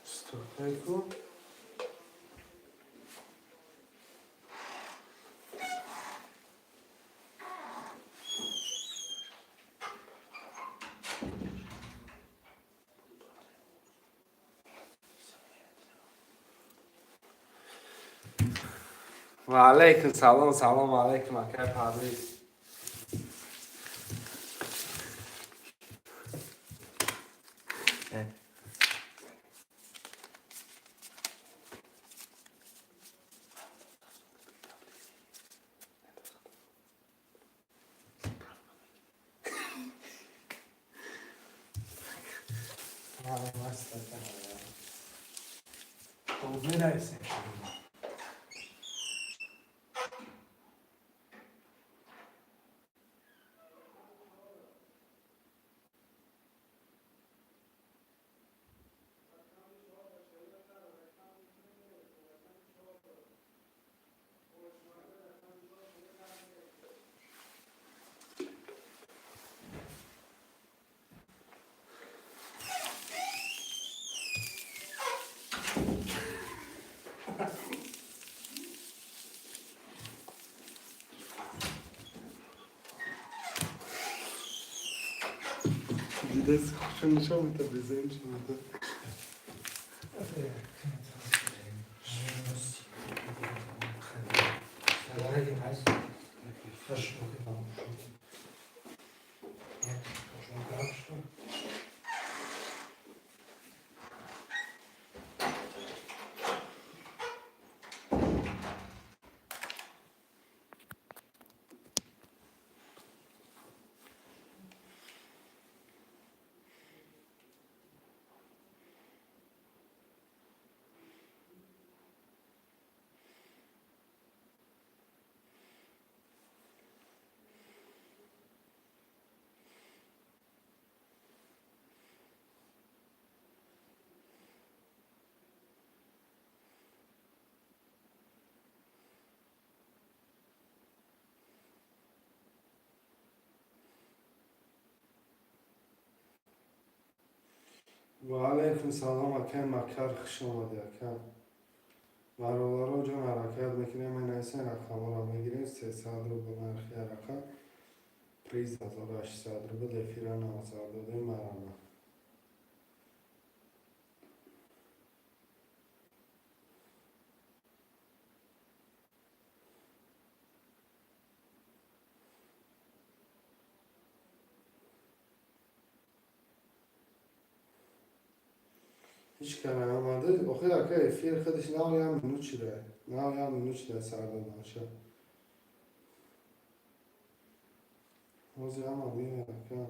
Стойку. Ва алайкум салом, салом алайкум, акай Парвиз. Дидаси, хушо нишон мета, безем шумада. Ва алайкум салом, акай Макар, хуш омадӣ, ака. Бародаро ҷон, ҳаракат мекунем, менависем, рақамҳоро мегирем. 300 рубл нархи рақам, приз 1800 рубл. Эфира 900 додем, марама. Ҳеҷ ка наомада охир, ака. Эфир худаш 9 минут шуда, 9 минут шуда сар додаша. Ҳозир ҳама биёяд, ака.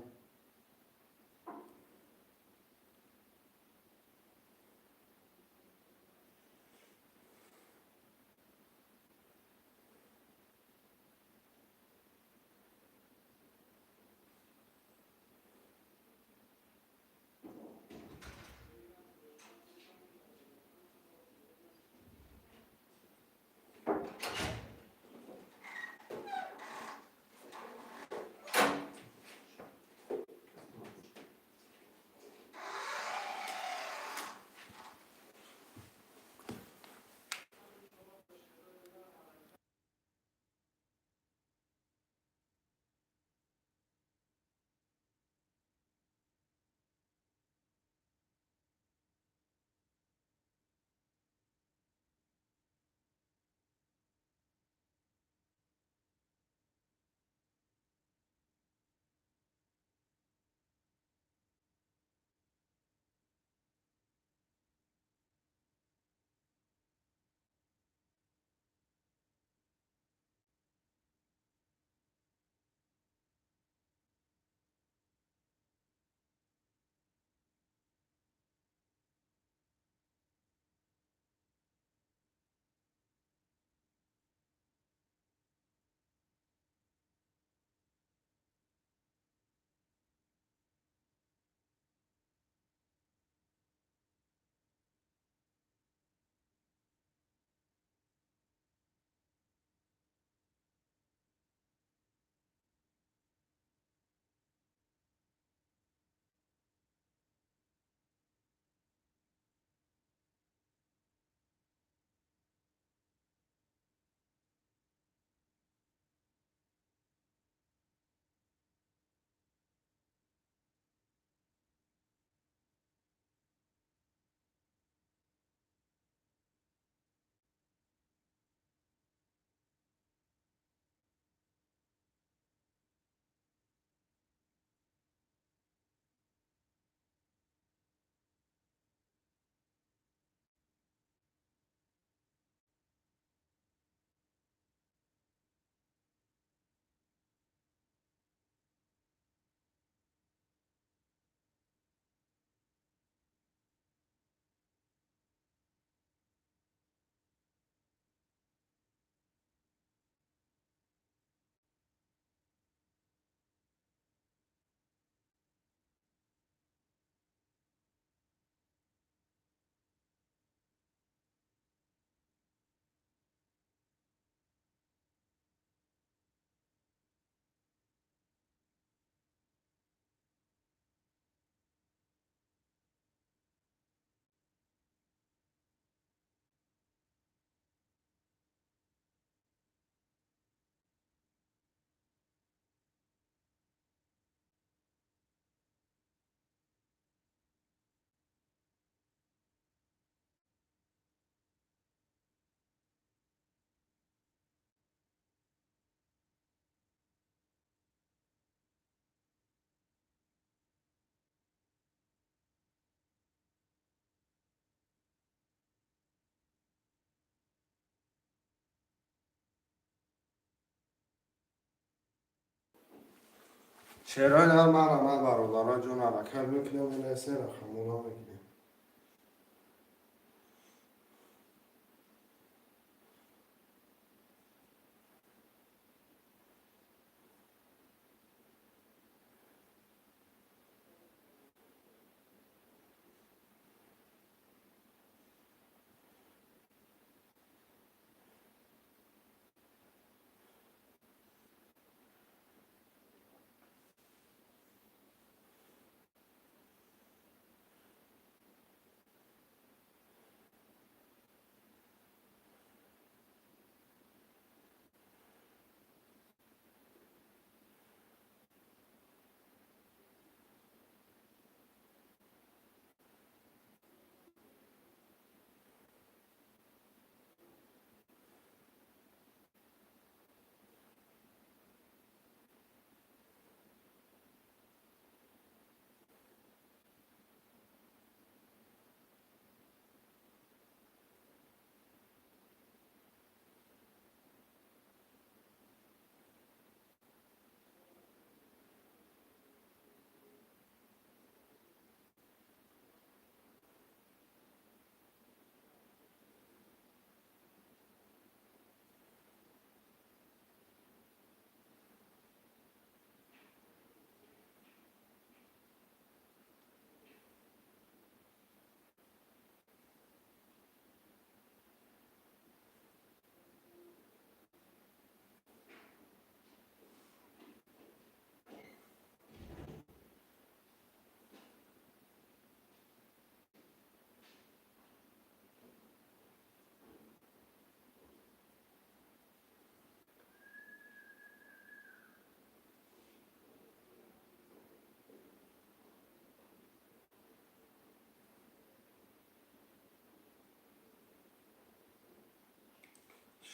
Шерои нар марҳамат, бародаро ҷон, ҳаракат мекунем, менависем, рақамҳоро мегирем.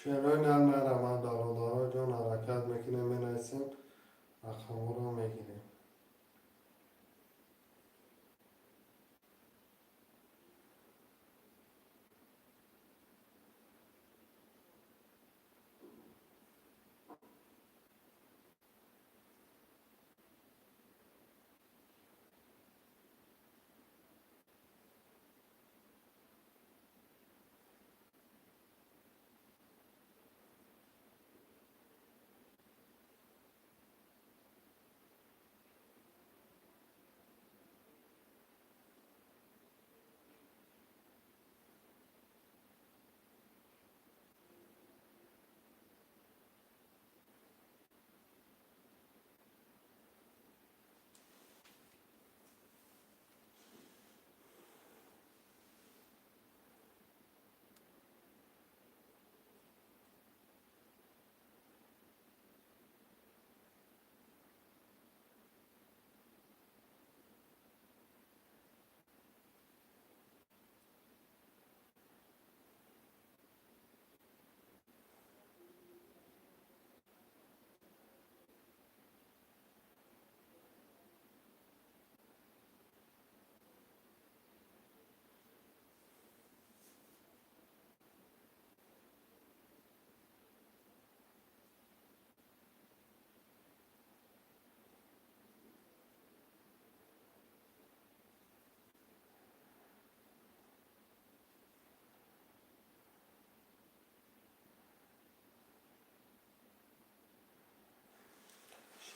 Шерои нар марҳамат, бародаро ҷон, ҳаракат мекунем, менависем, рақамҳоро мегирем.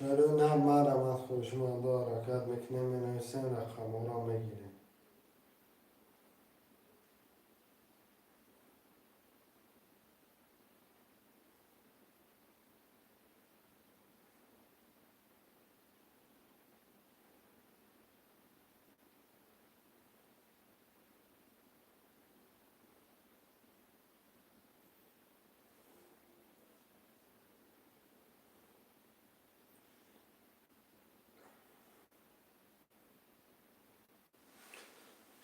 Шерои нар марҳамат, хоҳишмандо, ҳаракат мекунем, менависем, рақамҳоро мегирем.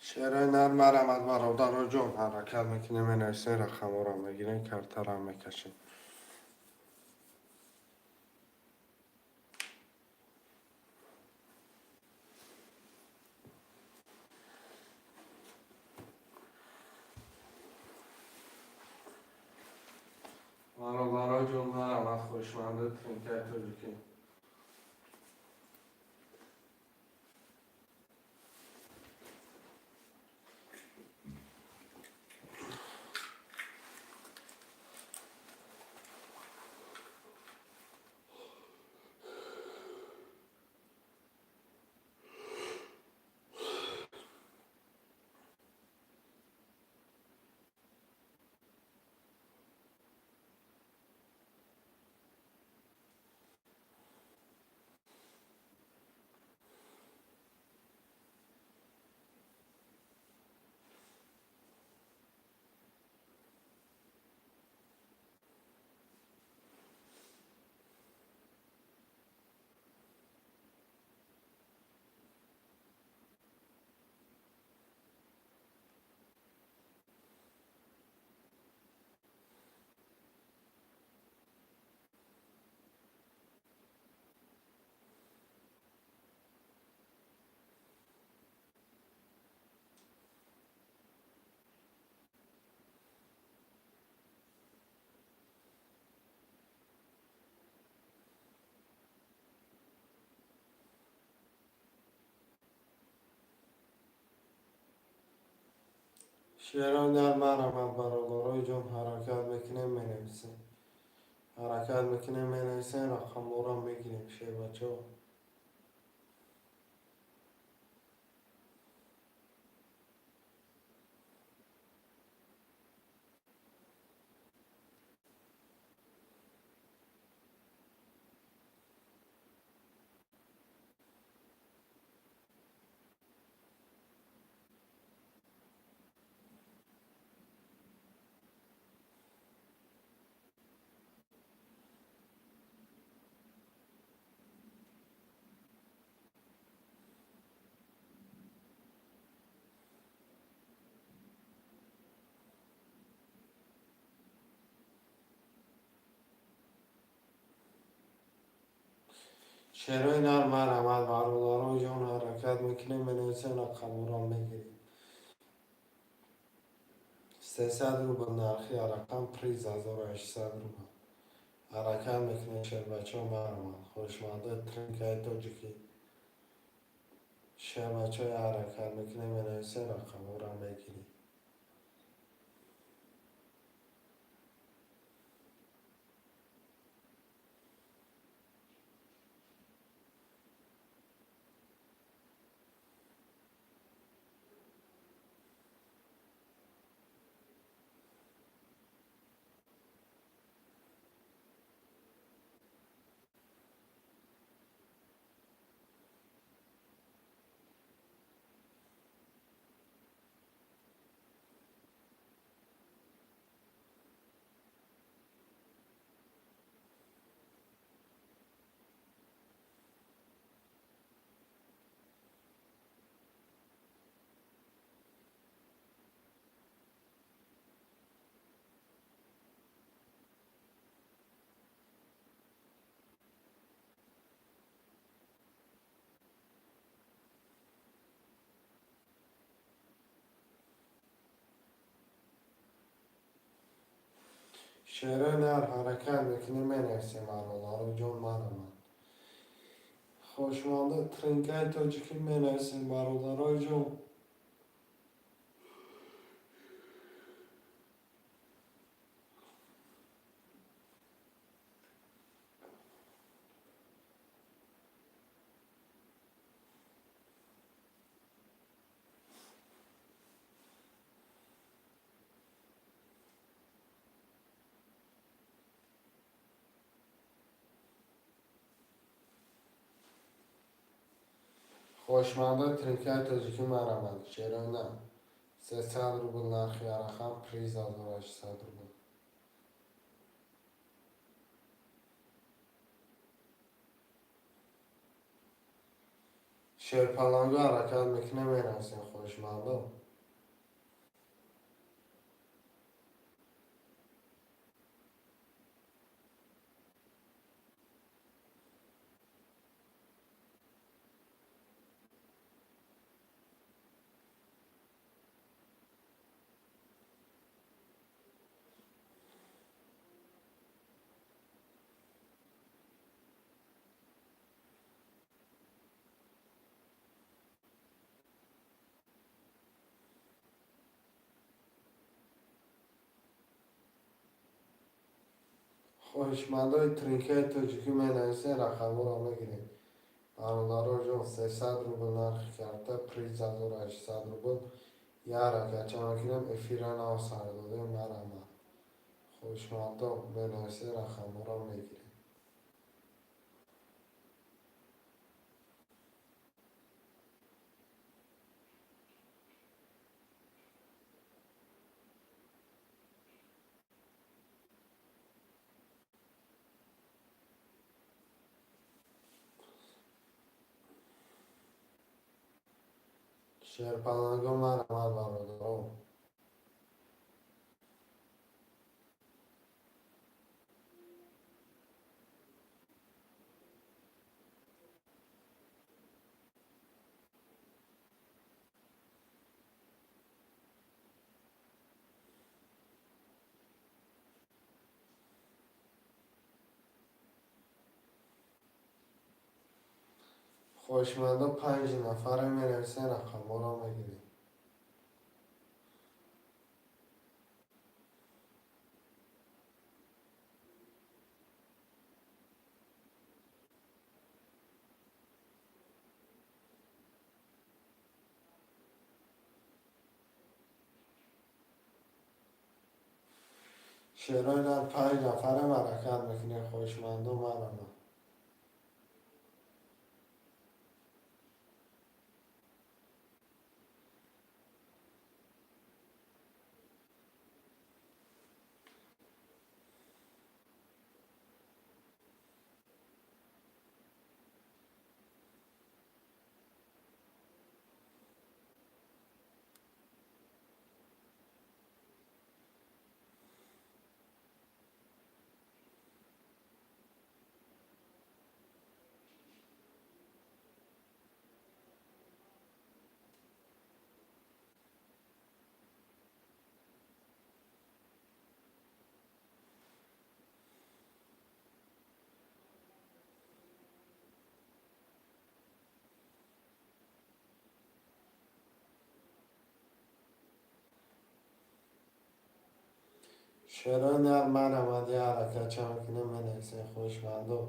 Шерои нар марҳамат, бародаро ҷон, ҳаракат мекунем, менависем, рақамҳоро мегирем, картаро мекашем. Бародаро ҷон, марҳамат, хоҳишманди тринкаи тоҷикӣ. Шерои нар, марҳамат, бародарои ҷон, ҳаракат мекунем, менависем. Ҳаракат мекунем, менависем, рақамҳоро мегирем, шербачаҳо. Шерои нар, марҳамат, бародарои ҷон, ҳаракат мекунем, менависем, рақамҳоро мегирем. 300 рубл нархи рақам, приз 1800 рубл. Ҳаракат мекунем, шербачаҳо, марҳамат. Хоҳишмандои тринкаи тоҷикӣ. Шербачаҳо, ҳаракат мекунем, менависем, рақамҳоро мегирем. Шерои нар, ҳаракат мекунем, менависем, бародарои ҷон, марҳамат. Хоҳишмандои тринкаи тоҷикӣ, менависем, бародарои ҷон. Хоҳишмандои тринкаи тоҷикӣ, марҳамат, шерои нар. 300 рубл нархи рақам, приз 1800 рубл. Шерпаланго, ҳаракат мекунем, менависем, хоҳишмандо. Хоҳишмандои тринкаи тоҷикӣ, менависем, рақамҳоро мегирем. Бародаро ҷон, 300 рубл нархи карта, приз 1800 рубл. Як ҳаракатча мекунем, эфира нав сар додем, марҳамат. Хоҳишмандо, менависем, рақамҳоро мегирем. Шерпаланго, марҳамат, бародаро. Хоҳишмандо, панҷ нафаре, менависем, рақамҳоро мегирем. Шерои нар, панҷ нафарам, ҳаракат мекунем, хоҳишманду марама. Шерои нар, марама, я ҳаракатча мекунем, менависем, хоҳишманду.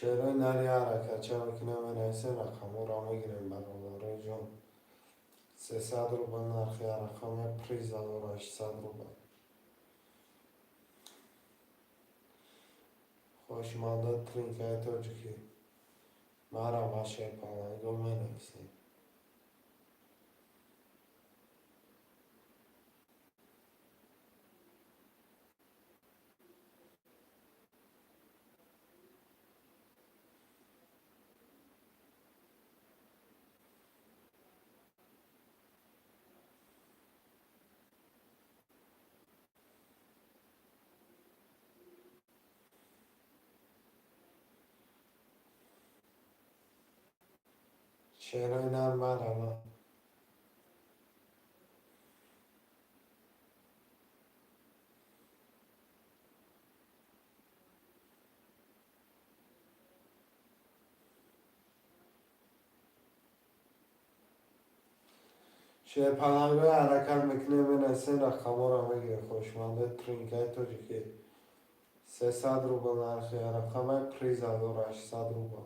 Шерои нар, я ҳаракатча мекунем, менависем, рақамҳоро мегирем, бародарои ҷон. 300 рубл нархи ҳаракам, як приз 1800 рубл. Хоҳишмандо, тринкаи тоҷикӣ, марама, шерпаланго, менависем. Шерои нар, марама. Шерпаланго, ҳаракат мекунем, менависем, рақамҳоро мегирем, хоҳишмандои тринкаи тоҷикӣ. 300 рубл нархи ҳаракам, як приз 1800 рубл.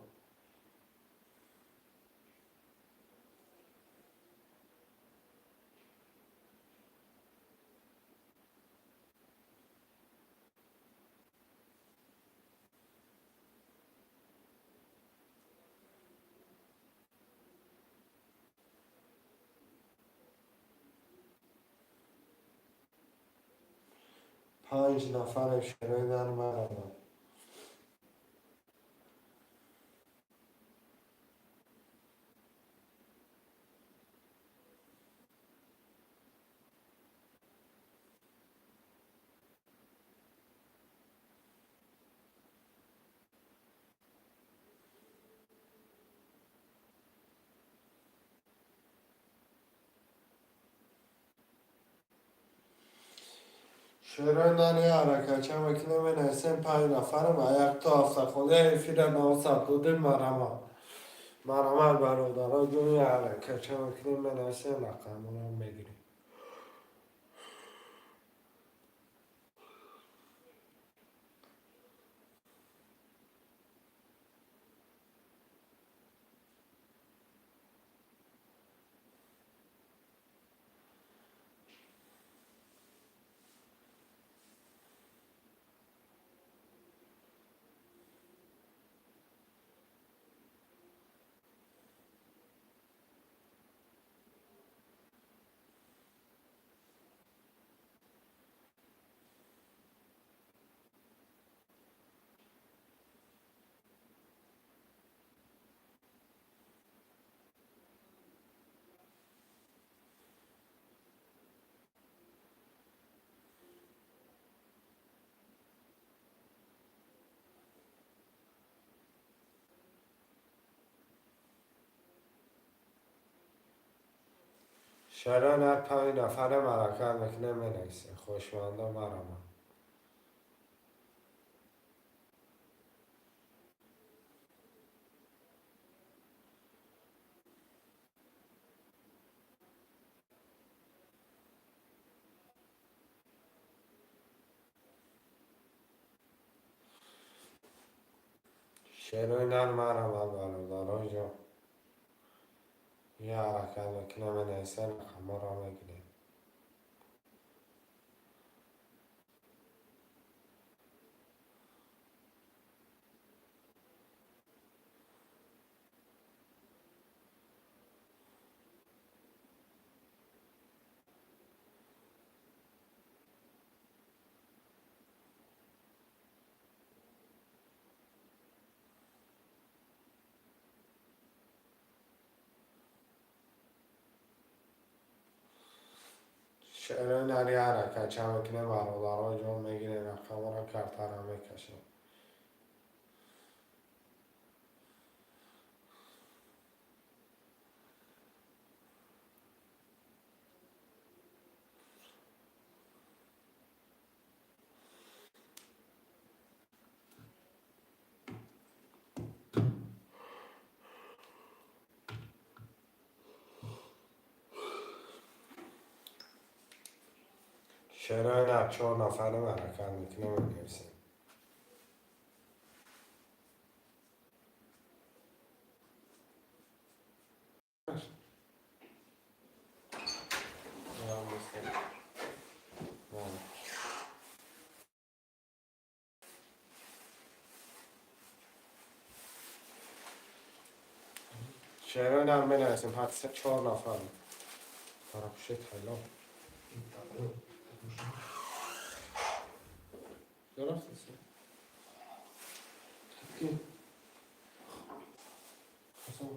Панҷ нафарем, шерои нар, марама. Шерои нар, я ҳаракатча мекунем, менависем, панҷ нафарам, як то ҳафта холи эфира навсад додем, марама. Марама, бародаро ҷон, я ҳаракатча мекунем, менависем, рақамҳоро мегирем. Шаро нар панҷ нафара ҳаракат мекунем, менависем. Хоҳишмандо, марамад. Шерои нар марамад, бародаро ҷон. Я ҳаракат мекунем, менависем, рақамҳоро мегирем. Шерои нари ҳаракат ча мекунем, бародаро ҷон, мегирем рақамҳоро, картаро мекашем. Шерои нар чор нафара ҳаракат мекунем, менависем. Шерои нар менависем, ҳадиса чор нафар. Парапуши тайло. Дурастаси? Ки? Хасан.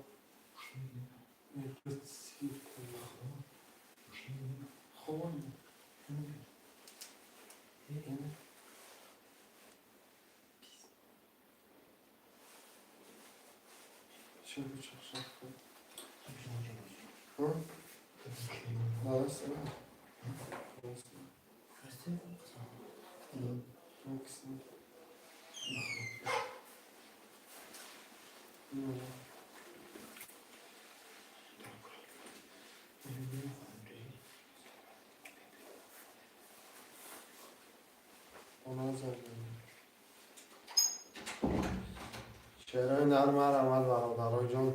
Шерои нар марамад, бародаро ҷон,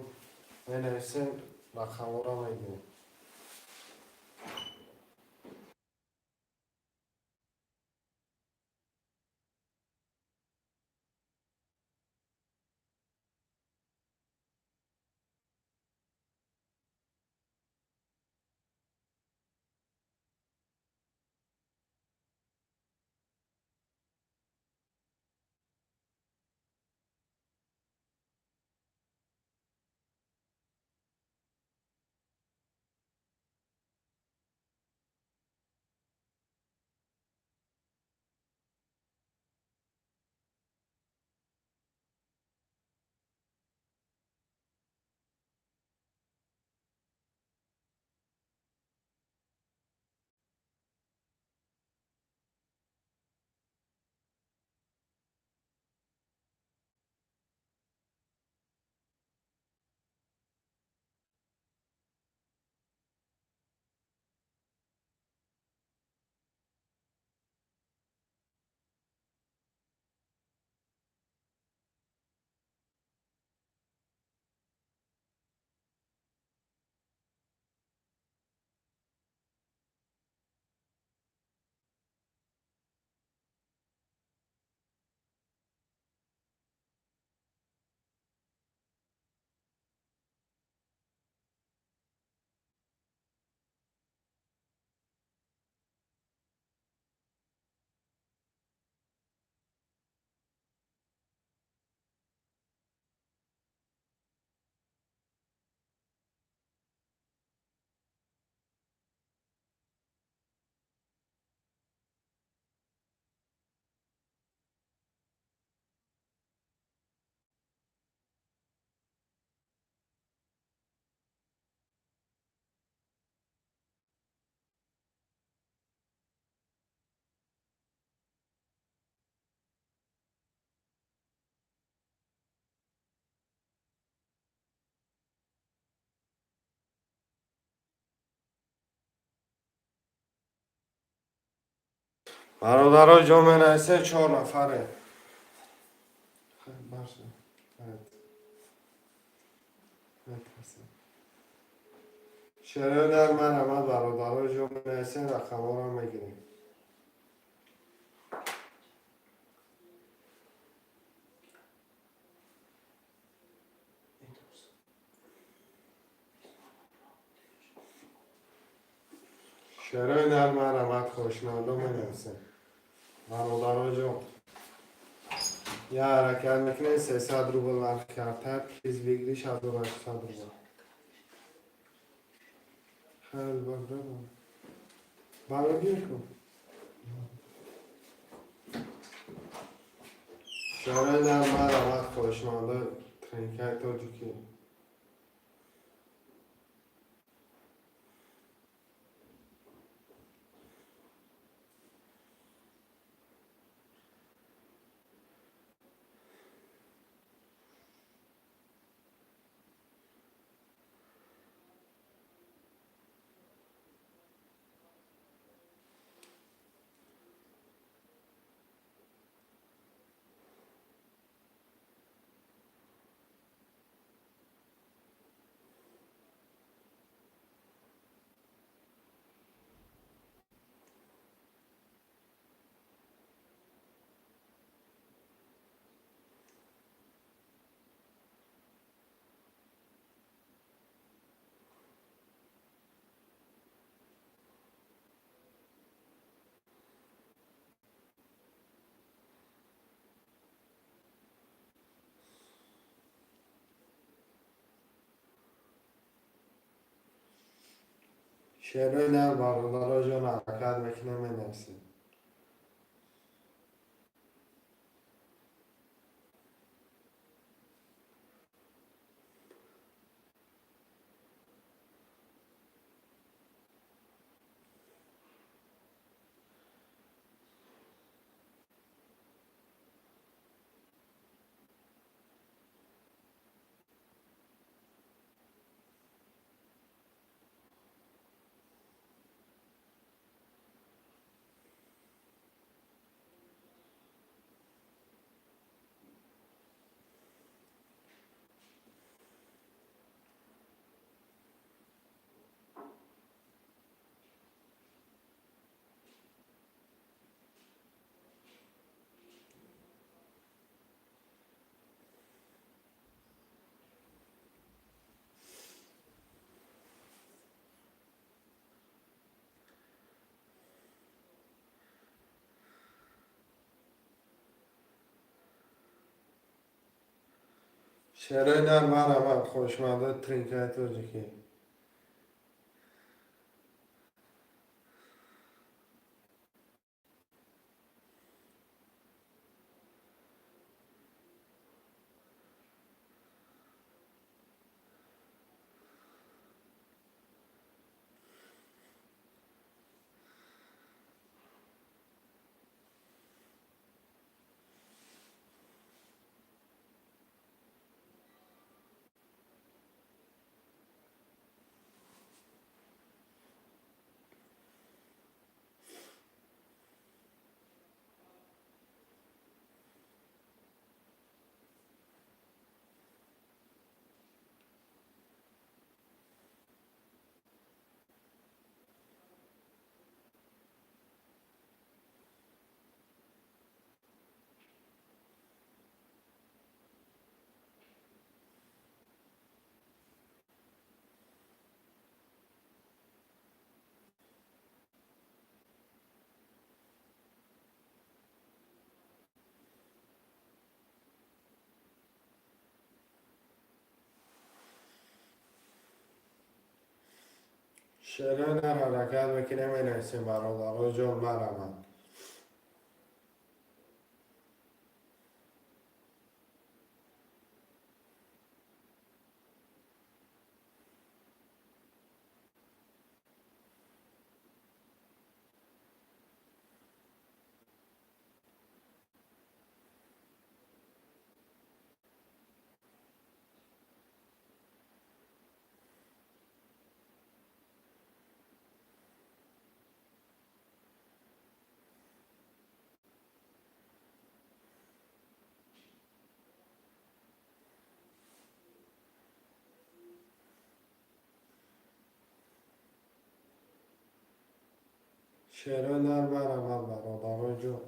менависем, рақамҳоро мегирем. Бародаро, ҷо менависен, чор нафаре. Баша. Шерои дар марҳамат, бародаро, ҷо менависен, рақамҳоро мегирем. Шерои дар марҳамат, хоҳишмандо менависен. Бародаро ҷон. Я ҳаракат мекунем, 300 рубл нархи картар, приз выигрыш 1800 рубл. Хеле бардорам. Барои кун. Шерои дар марҳамат, хоҳишмандо, тренкаи тоҷикӣ. Шерои дар, бародаро ҷон, ҳаракат мекунем, менависем. Шерои дар марҳамат, хоҳишмандо, тринкаи тоҷикӣ. Шерои дар ҳаракат мекунем, менависем, бародаро ҷон, марҳамат. Шерои нар барамад, бародарои ҷон.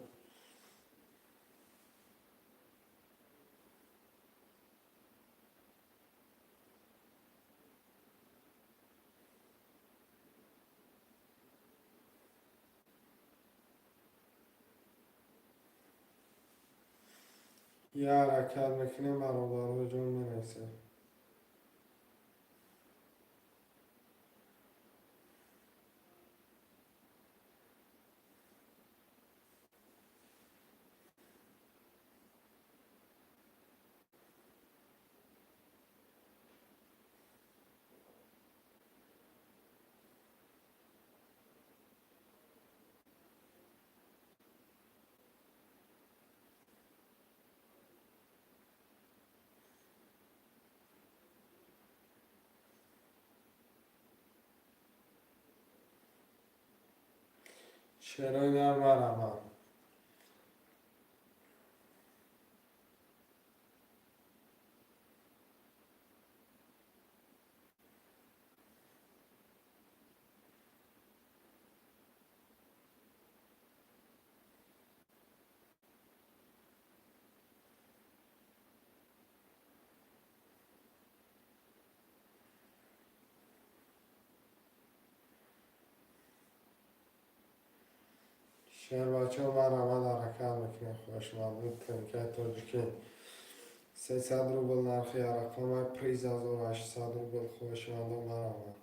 Я ҳаракат мекунем, бародарои ҷон, менависем. Шерои нар барамад. Шербачаҳо барамад, ҳаракат мекунем. Хоҳишмандон, тнк тоҷикӣ 300 рубл нархи рақама, приз 1800 рубл. Хоҳишмандон, барамад.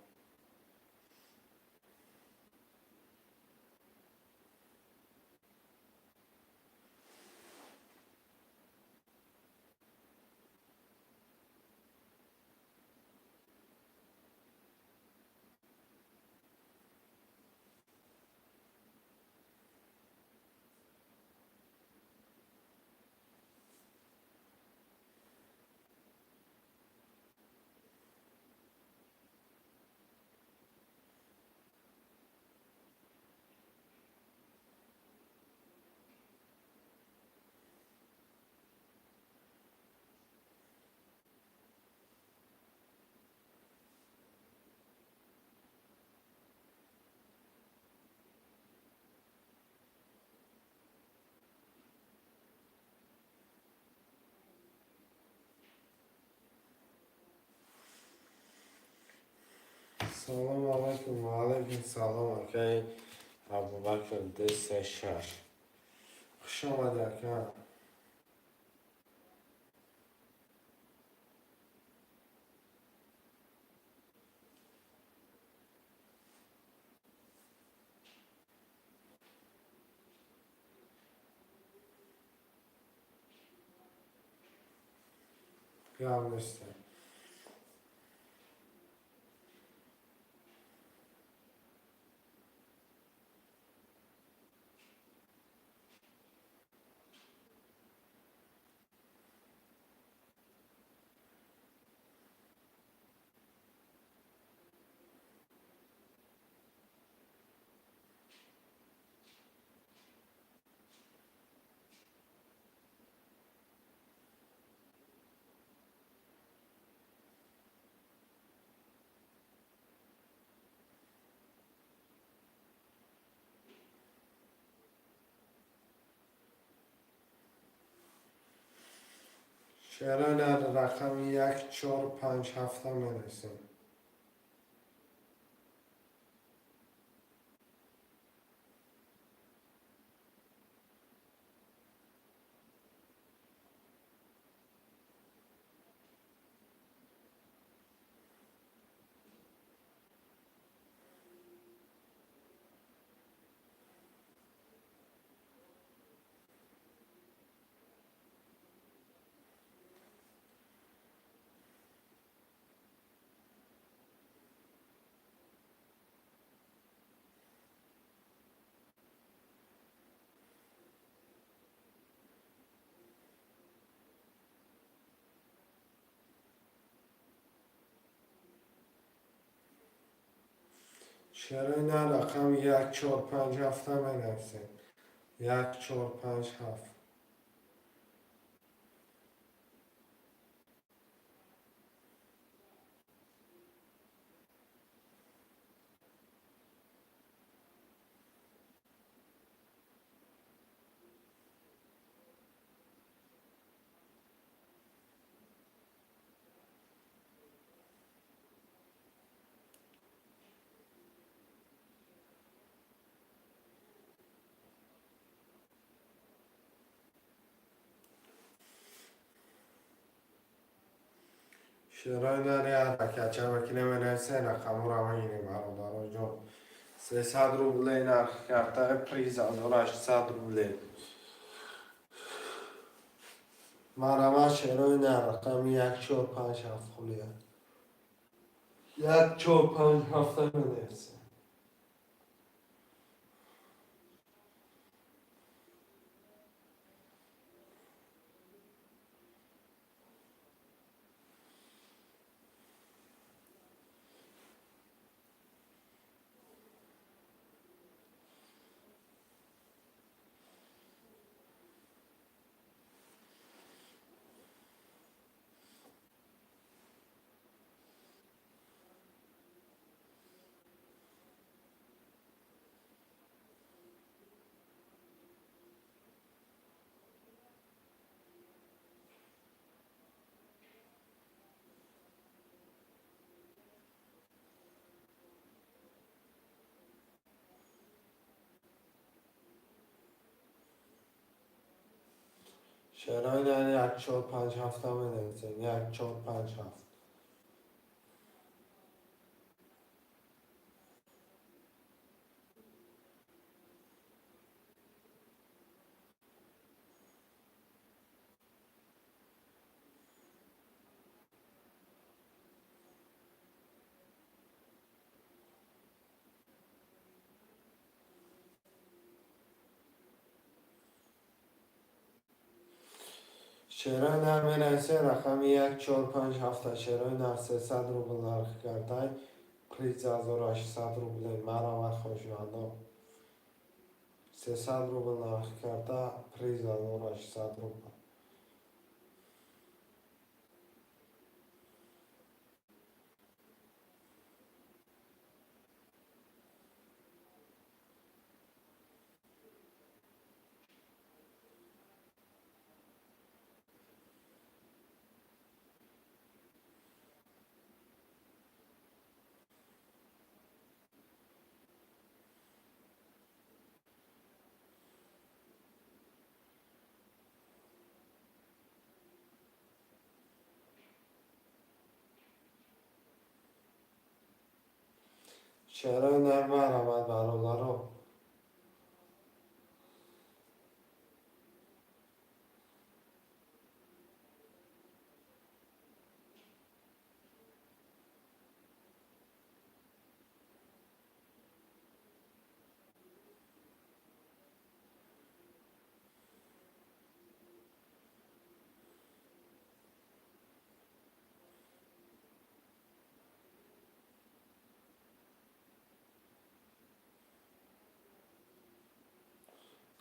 Салому алайкум, ва алайкум салом, акаи Абубакр 236. Хуш омадӣ, ака. Гап нестем. Шерои нар рақами 1457 менависем. Шерои нар рақами 1457 менависем. 1457. Шерои нари ҳаракатча мекунем, менависем, рақамҳоро мегирем, бародароҷон. 300 рублей нархи картаи, приз 1800 рублей. Марама, шерои нар, рақами 1457 хулия. 1457 менависем. Шерои нар, 1457 менависем. 1457. Шерои нар менависем, рақами 1457. Шерои нар, 300 рубл нархи картай, приз 1800 рублей. Марамат, хошвандо. 300 рубл нархи карта, приз 1800 рубл. Шерои нар, марҳамат, бародаро.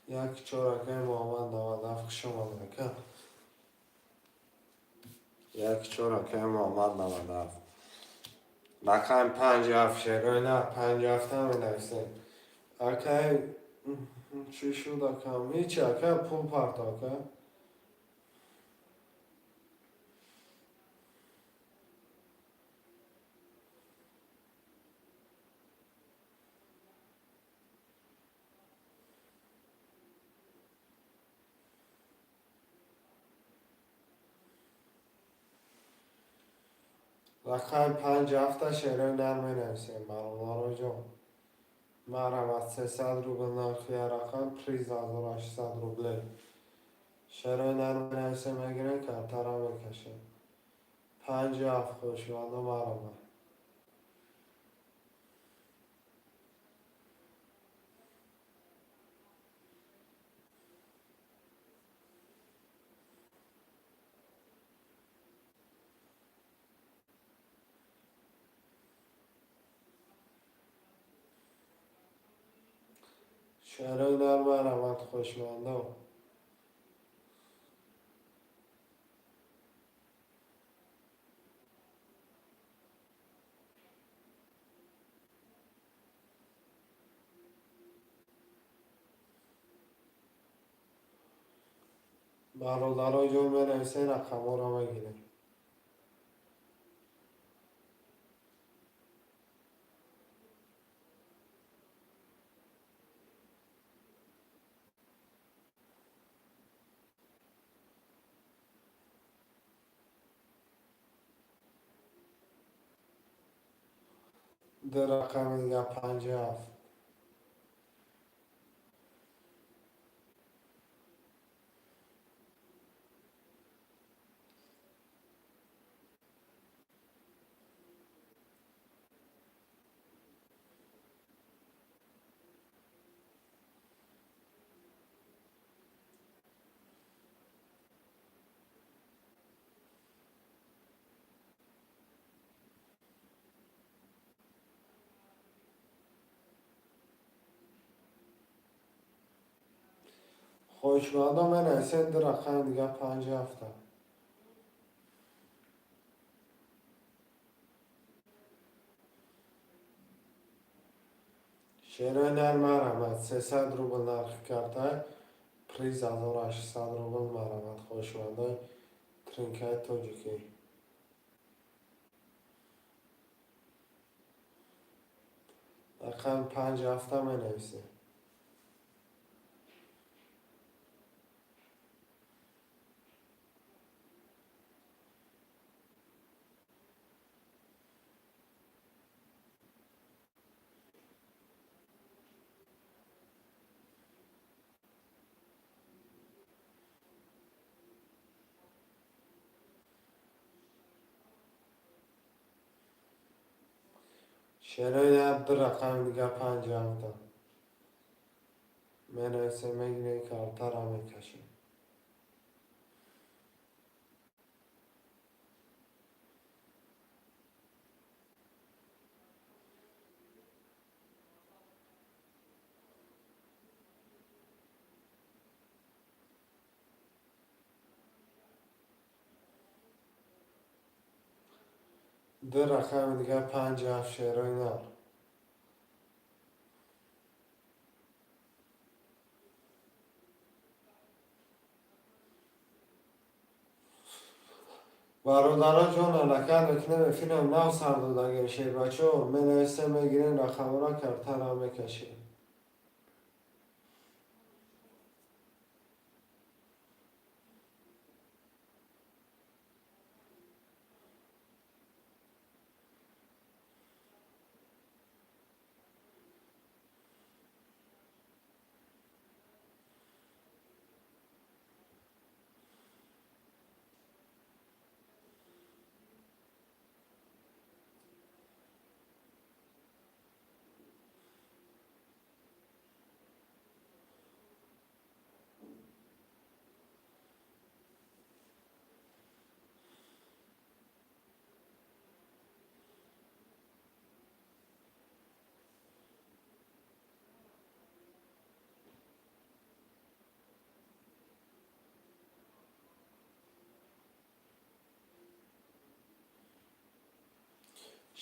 Як чор, акаи Муҳаммад 97, хуш омадед, ака. Як чор, акаи Муҳаммад 97. Рақами 57, шерои нар, 57 менависем. Акай, чӣ шуд, акам? Ҳечи, ака, пул парто, ака. Рақами 57 шерои нар менависем, бародароҷон. Марҳамат, 300 рубл нархи рақам, приз 1800 рублей. Шерои нар менависем, мегирем, картара мекашем. 57, хушвандо, марҳамат. Шерои нар, марҳамат, хушвандо. Бародаро ҷон, менависем, рақамҳоро мегирем. Ду рақами дига, панҷи ҳафт. Хоҳишмандон, менависед, ду рақами дига, панҷи ҳафта. Шерои нар, марҳамат, 300 рубл нархи карта, приз 1800 рубл. Марҳамат, хоҳишмандои тринкаи тоҷикӣ. Рақами панҷи ҳафта менависем. Шерои нар, ду рақами дига, панҷи ҳафта менависем, мегирем, картара мекашем. Ду рақами дига, панҷи ҳафт, шерои нар. Бародаро ҷон, ҳаракат мекунем, эфирам нав сар додагем. Шербачо, менависем, мегирем рақамҳоро, картара мекашем.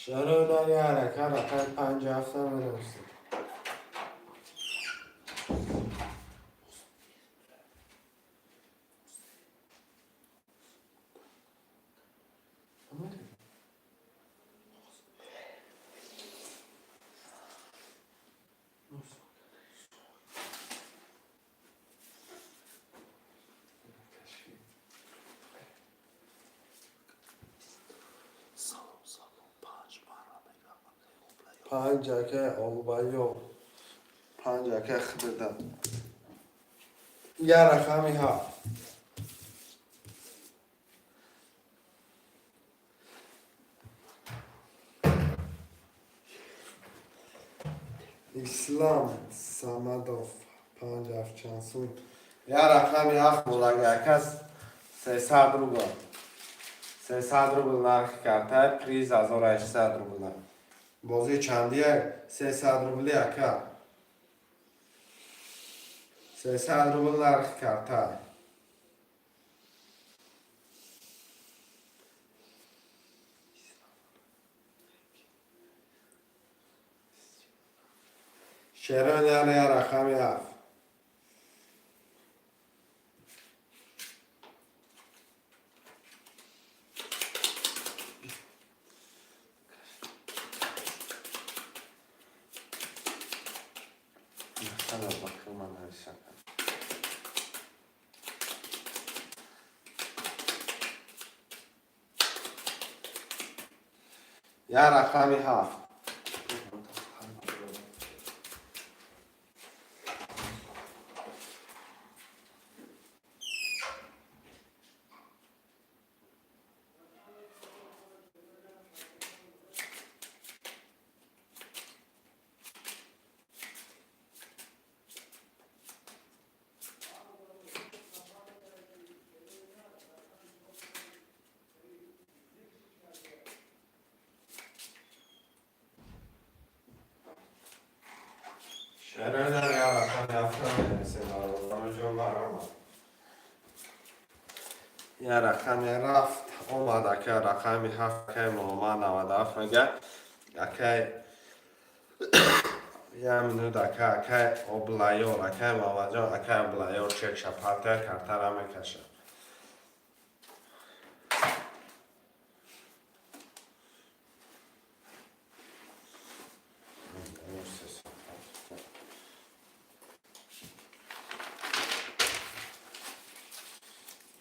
Шерои нар, ҳаракат, рақами панҷи ҳафта менависем. Салом, салом, панҷ мара мегам. Панҷ, акай Олбаё, панҷ, акай худада. Я рақами ҳафт. Ислам Самадов, панҷ ҳафт, чанд сум? Я рақами ҳафт модаги, ака, 300 рубл, 300 рубл нархи карта, приз 1800 рубл. Бозии чандия? 300 рубли, ака, 300 рубл нархи карта. Шерони я рақами ҳафт. Махтала бакыма нависака. Я рақами ҳафт. Шерои нар як рақами ҳафта менависем, бародароҷон, марҳамат. Як рақами рафт омад, ака, рақами ҳафт, акай Муҳаммад 97 мега. Акай, як минут, ака, акай Облаёр, акай Муҳаммадҷон, акай Облаёр чекша партия картара мекашад.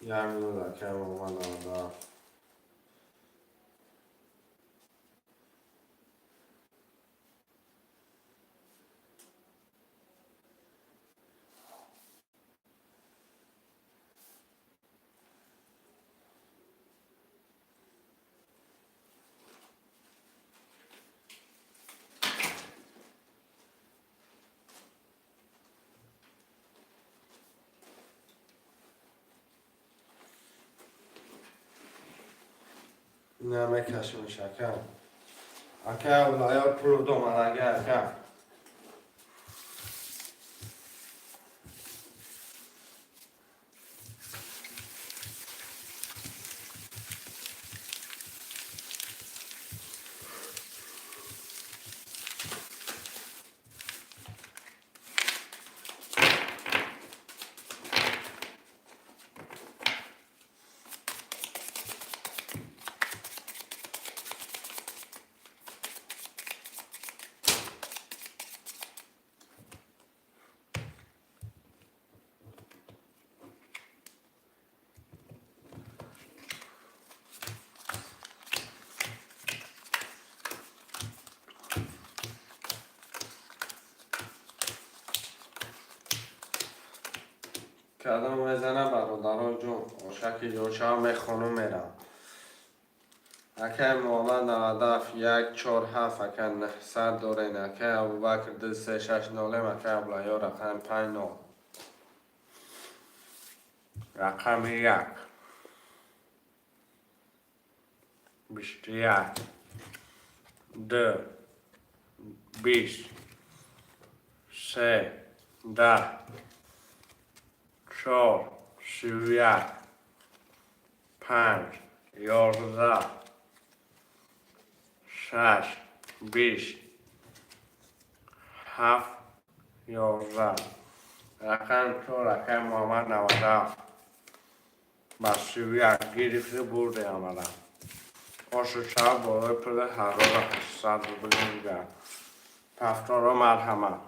Як минут, акай Муҳаммад 97. Ина мекашимш, ака. Ака Облаёр пул домадага, ака. Кадом мезана, бародарон ҷон, ошаки ҷоншава мехонум, мерам. Акай Муҳаммад 97, як, чор, ҳафт, ака, 900 дорен, акай Абубакр, ду, се, шаш, нолем, акай Аблаёр, рақами панҷ, нол. Рақами як. 21. Ду. 20. Се. 10. Чор. 31. Панҷ. 11. Шаш. 20. Ҳафт. 11. Рақами чор, акай Муҳаммад 97. Ба 31 гирифти, бурде амала. Ошу шаб болои пули 1800 рубли мегӯяд. Ҳафторо марҳамат.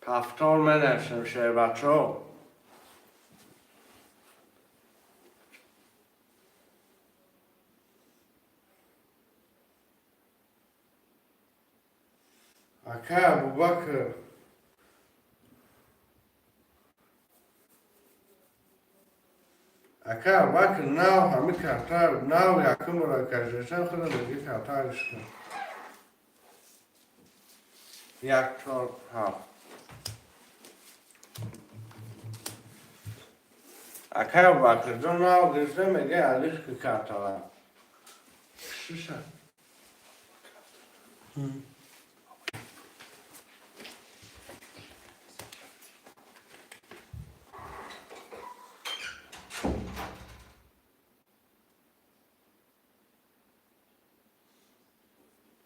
Повтор менависем, шербачо. Акай Абубакр. Акай Абубакр, нав ҳами карта, нав якум бора кашидашам, худо меги карта кун. Як, чор, ҳафт. Акай Абубакр ҷон, нав гирифта, меги алиш ки картала. Шиша.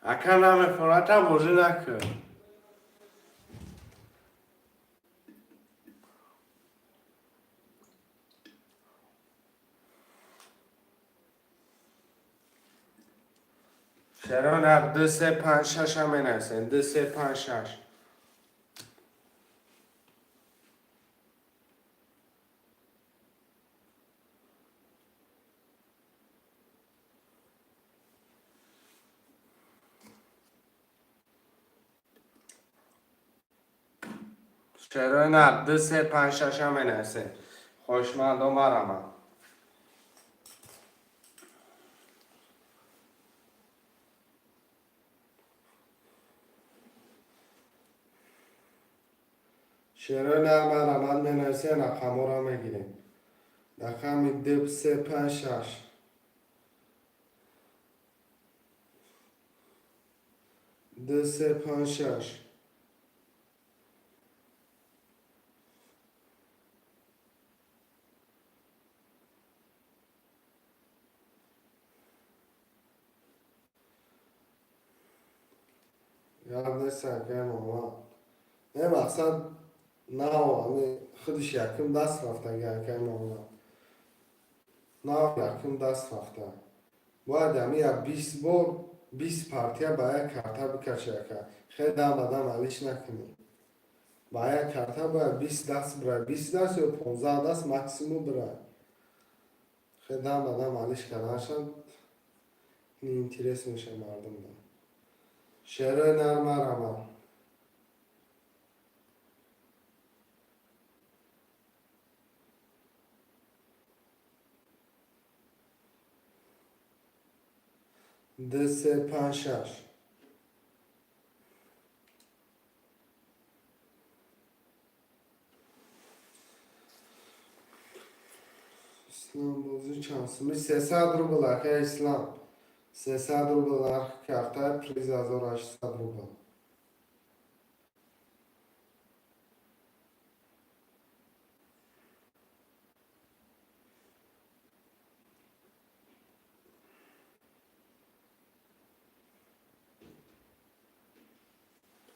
Ака, намефората, бозӣ накун. Чаро на ду, се, панҷ, шаша менависем? Ду, се, панҷ, шаш. Чаро на ду, се, панҷ, шаша менависем? Хоҳишмандо, марҳамат. Шерои нар, марҳамат, менависем, рақамҳоро мегирем. Рақами ду, се, панҷ, шаш. Ду, се, панҷ, шаш. Гап нест, акай Муҳаммад. Не, мақсад нав ами худиш якум даст рафтаги, акай Муҳаммад. Нав якум даст рафта. Бояд ами як 20 бор, 20 партия ба як карта бикаши, ака. Хеле дам ба дам алиш накунӣ. Ба як карта бояд 20 даст бирай. 20 даст ё 15 даст максимум бирай. Хеле дам ба дам алиш карданашам интерес меша мардумда. Шерои нар, марҳамат. Ду, се, панҷ, шаш. Ислам, бозӣ чанд сумӣ? 300 рубл, ака Ислам. 300 рубл нархи карта, приз 1800 рубл.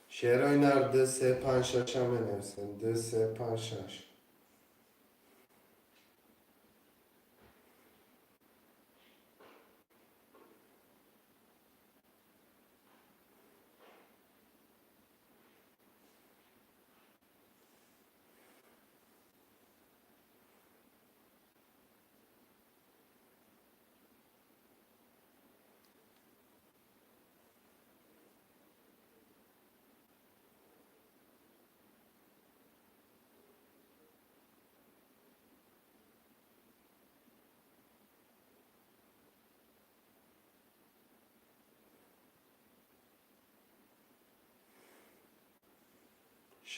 Шерои нар, ду, се, панҷ, шаша менависем. Ду, се, панҷ, шаш.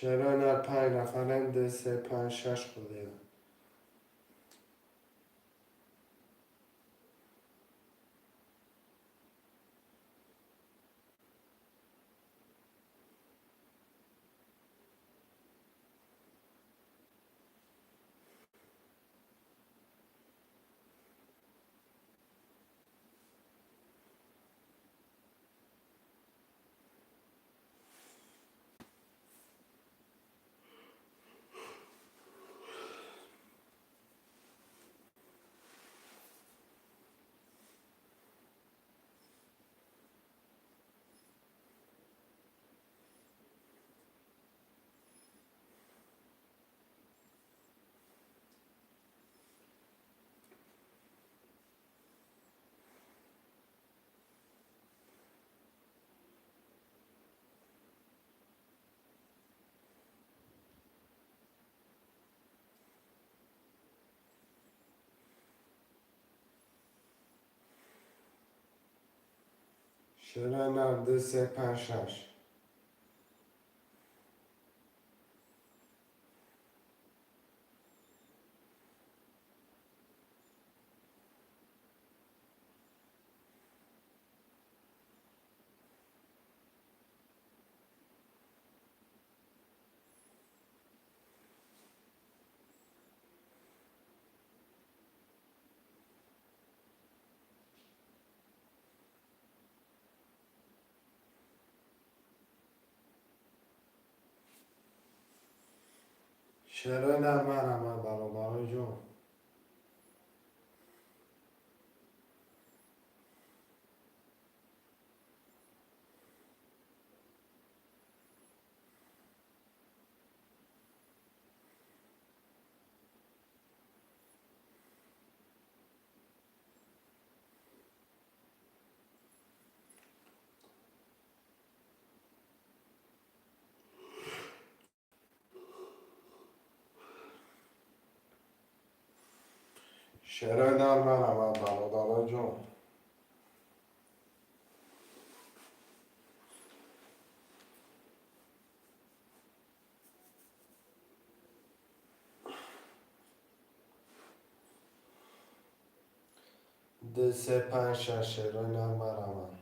Шерои нар, панҷ нафарем, ду, се, панҷ, шаш худем. Шерои нар, ду, се, панҷ, шаш. Шерои нар, марҳамат, бародарои ҷон. Шерои нар, марҳамат, бародарои ҷон. Ду, се, панҷ, шаш. Шерои нар, марамад.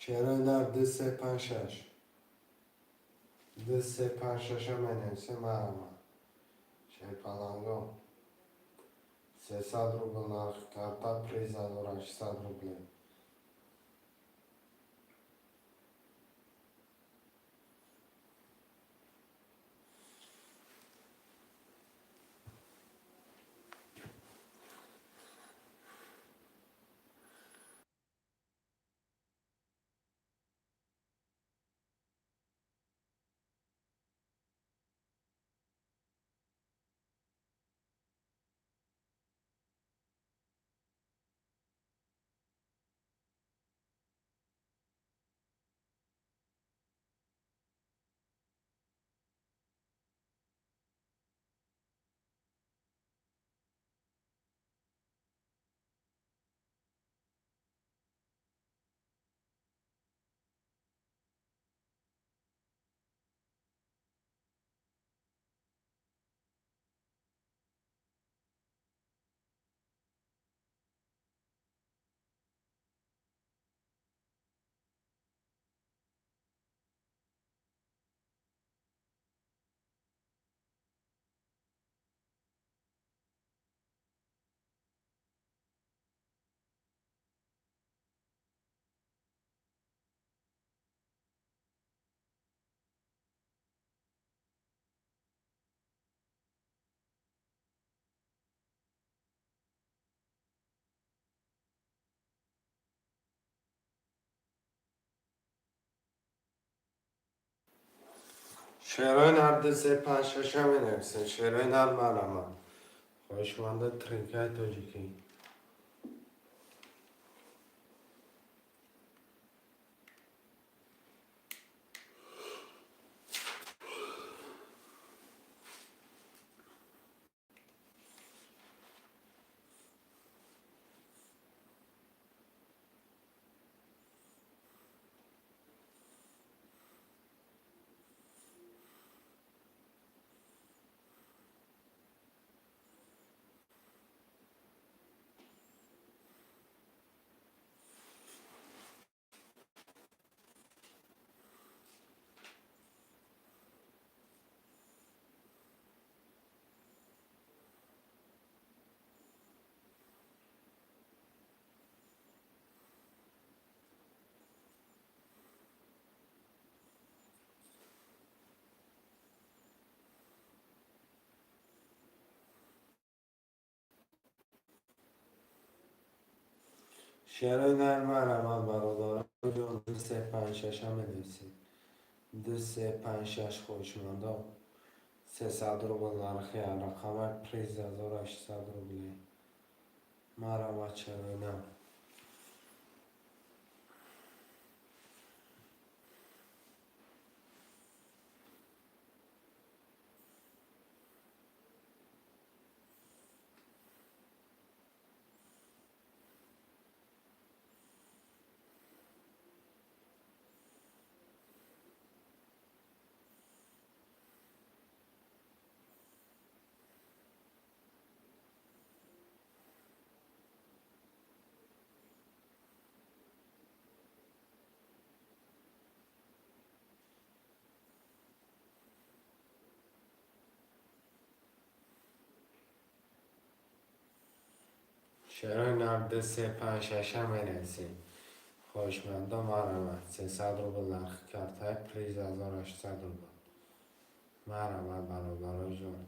Шерои нар, ду, се, панҷ, шаш. Ду, се, панҷ, шаша менависем, марамад. Шерпаланго. 300 рубл нархи карта, приз 1600 рублей. Шерои нар, ду, се, панҷ, шаша менависем. Шерои нар, марамад. Хоҳишманда, тринкаи тоҷикӣ. Шерои нар, марамад, бародарон. Ду, се, панҷ, шаша менависем. Ду, се, панҷ, шаш, хоҳишмандо. 300 рубл нархи рақама, приз 1600 рублей. Марамад, шерои нар. Шерои нар 2, 3, 5, 6 менависем. Хоҳишмандо, марҳамат, 300 рубл нархи картаи, приз 1800 рубл. Марҳамат, бародароҷон.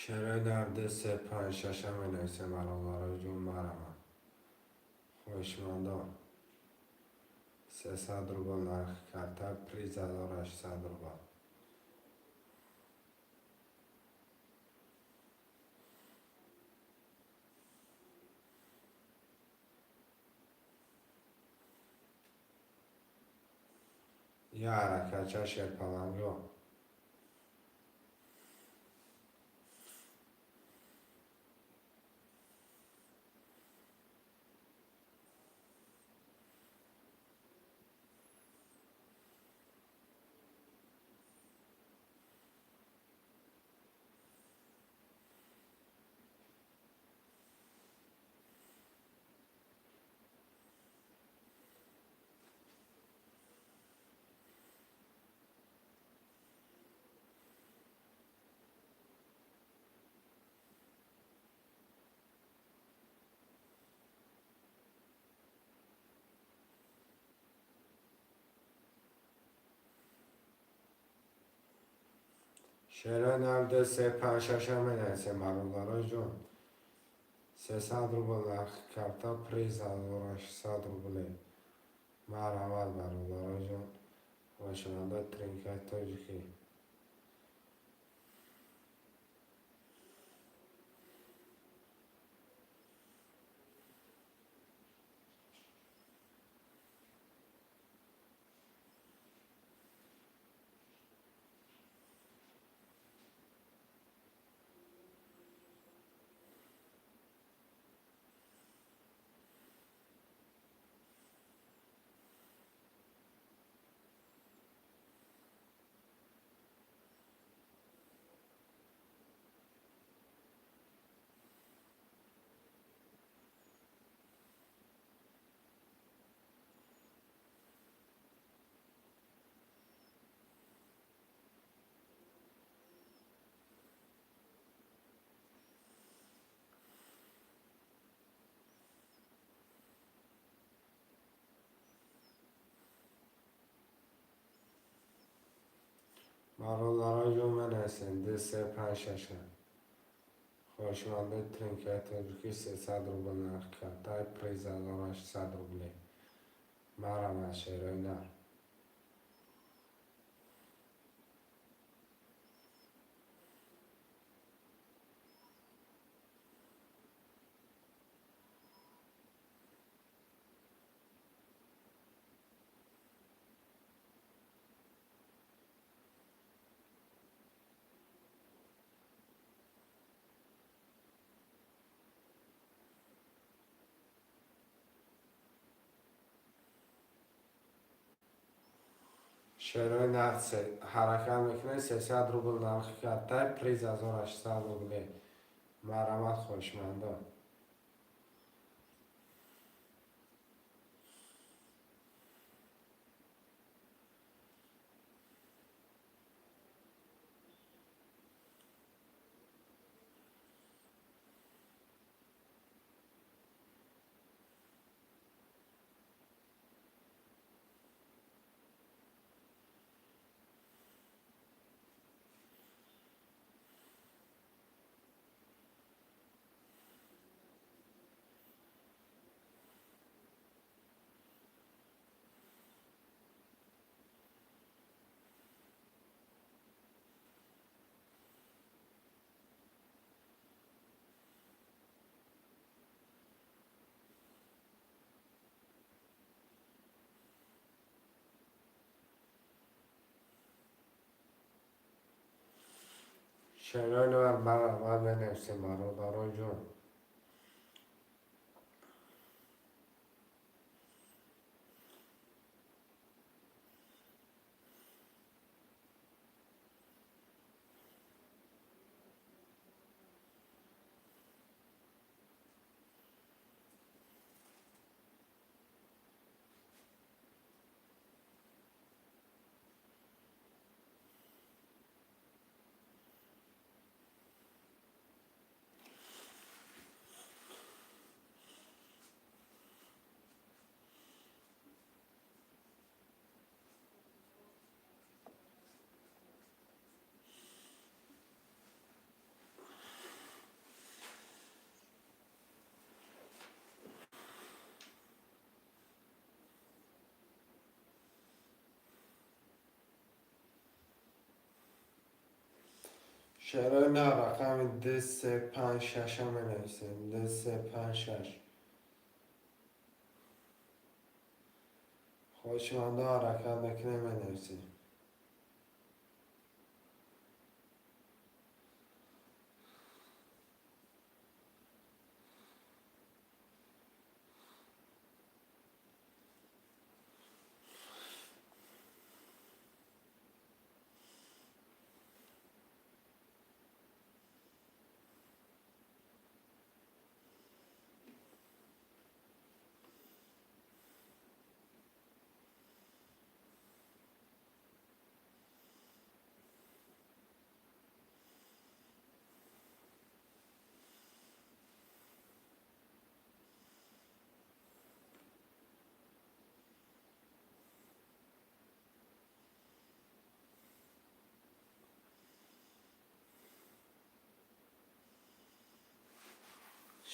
Шерои нар 2, 3, 5, 6 менависем, бародароҷон, марҳамат. Хоҳишмандон, 300 рубл нархи карта, приз 1800 рубл. Я ҳаракатча шерпаланго. Шерои нар 2, 3, 5, 6 менависем, бародароҷон. 300 рубл нархи карта, приз 1800 рубле. Марҳамат, бародароҷон. Хоҳишмандо, тринкаи тоҷикӣ. Бародароҷон, менависем 2, 3, 5, 6. Хоҳишмандои тринкаи тоҷикӣ, 300 рубл нархи картаи, приз 1800 рубле. Марҳамат, шерои нар. Шерои нар ҳаракат мекунед, 300 рубл нархи картай, приз 1800 рубле. Марҳамат, хоҳишмандон. Шерои нар марҳамат, менависем, бародарои ҷон. Шерои нар рақами 2, 3, 5, 6-а менависем. 2, 3, 5, 6. Хоҳишмандо, ҳаракат мекунем, менависем.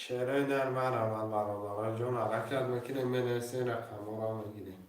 Шерои нар марҳамат, бародарои ҷон, ҳаракат мекунем, менависем, рақамҳоро мегирем.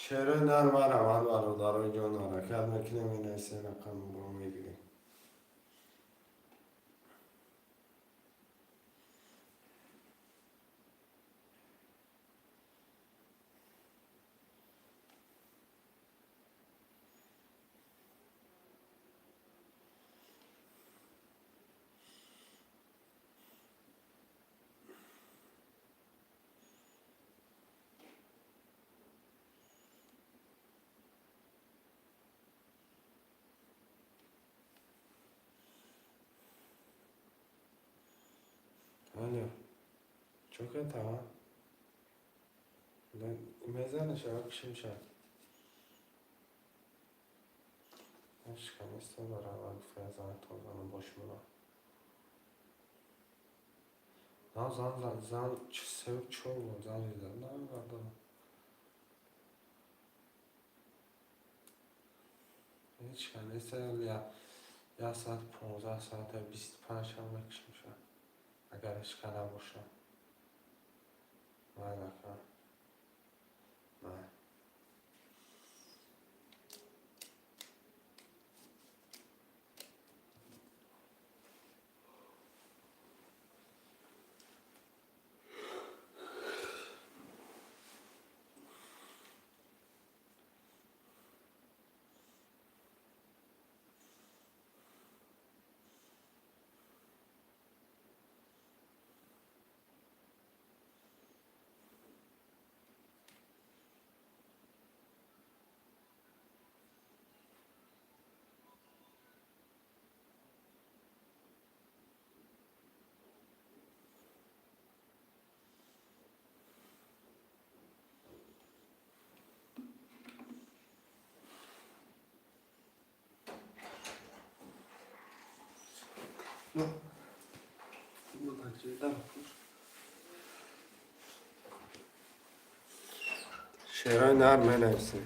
Шерои нар марҳамат, бародарои ҷон, ҳаракат мекунем, менависем, рақамҳоро мегирем. Алло, чё кардам? Мезанаш, кишим шад. Шиканиста барава гуфта зан тозану бошмуна. На зан зан зан се чор бор зан зад. На бардам. Ҳеч каниста як соат 15 соата 25 ҳам мекушем шад. Агар ишқа набошад. Майли, ака. Майли. Ну, вот так. Шерои нар менависем.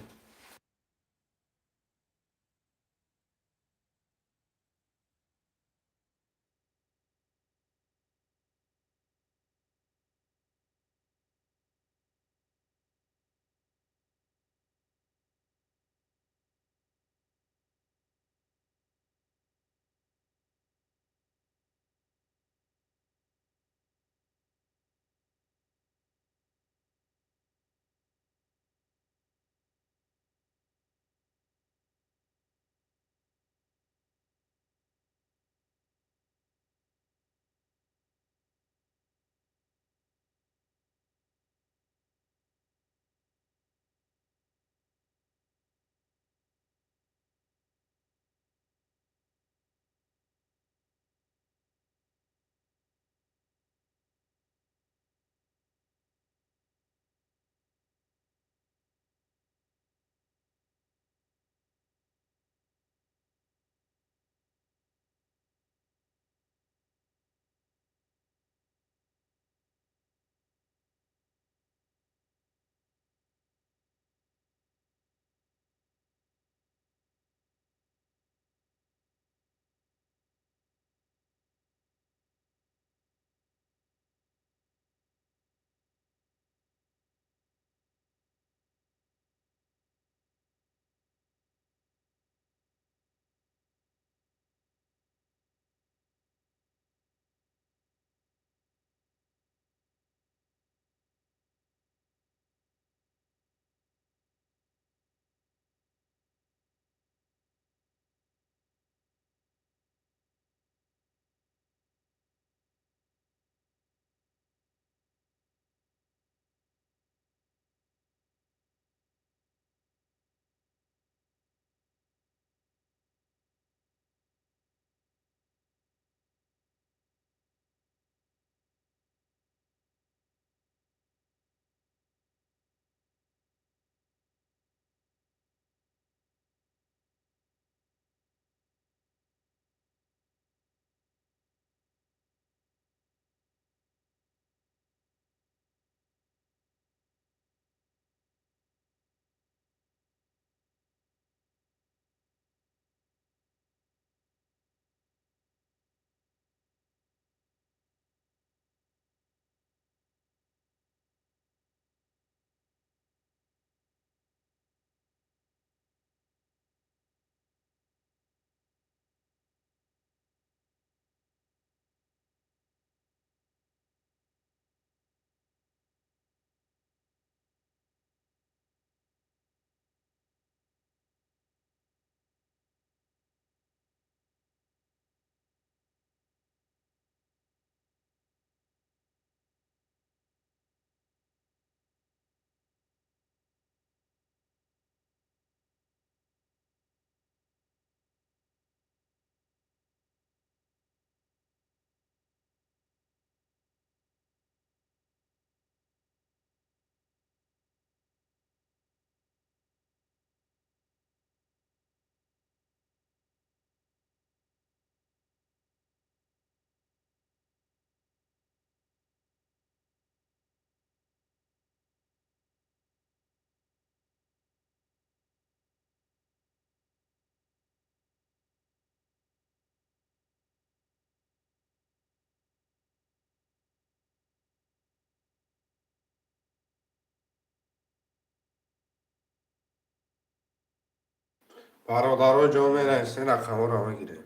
Бародаро, ҷон, менависем, рақамҳоро мегирем.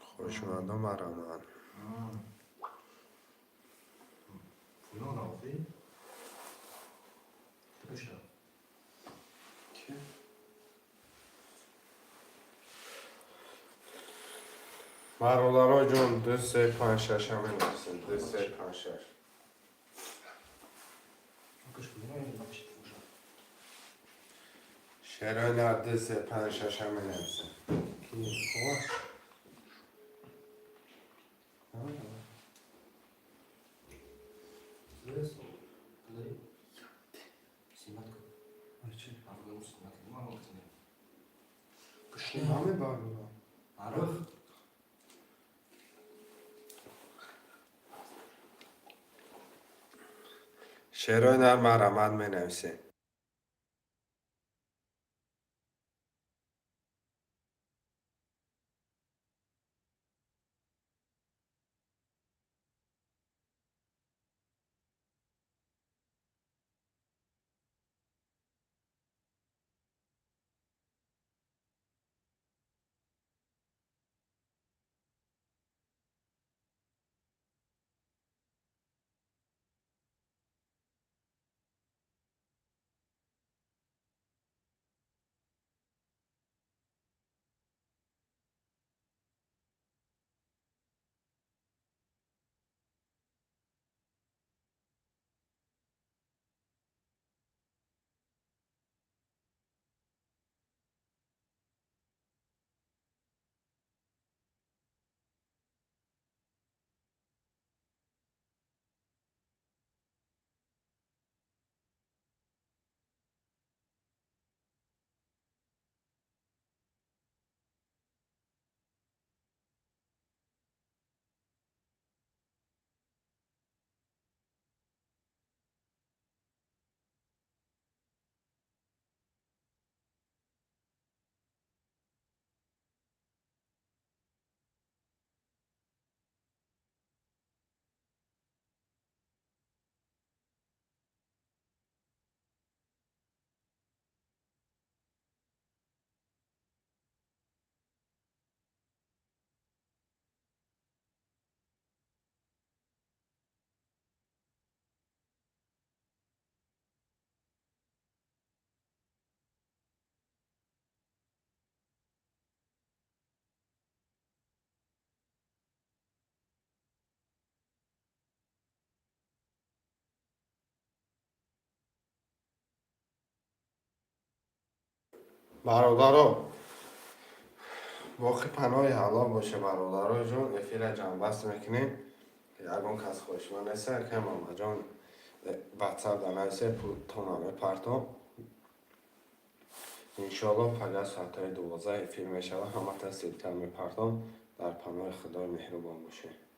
Хоҳишмандон, марҳамат. Пулон рафтӣ? Точно. Бародаро ҷон, 2, 3, 5, 6 менависем. 2, 3, 5, 6. Шерои нар, 2, 3, 5, 6 менависем. Ки хуб? Ҳаме бародаро. Шерои нар, марҳамат, менависед. Бародаро, боқӣ паноҳи Аллоҳ боше. Бародаро ҷон, эфира ҷамъбаст мекунем. Ягон кас хоҳишманд неста? Ака Мамаҷон, ватсап да нависе, пултона мепартом. Иншоалло, пага соатҳои 12 эфир мешавад. Ҳамата ссылка мепартом. Дар паноҳи Худои меҳрубон бошед.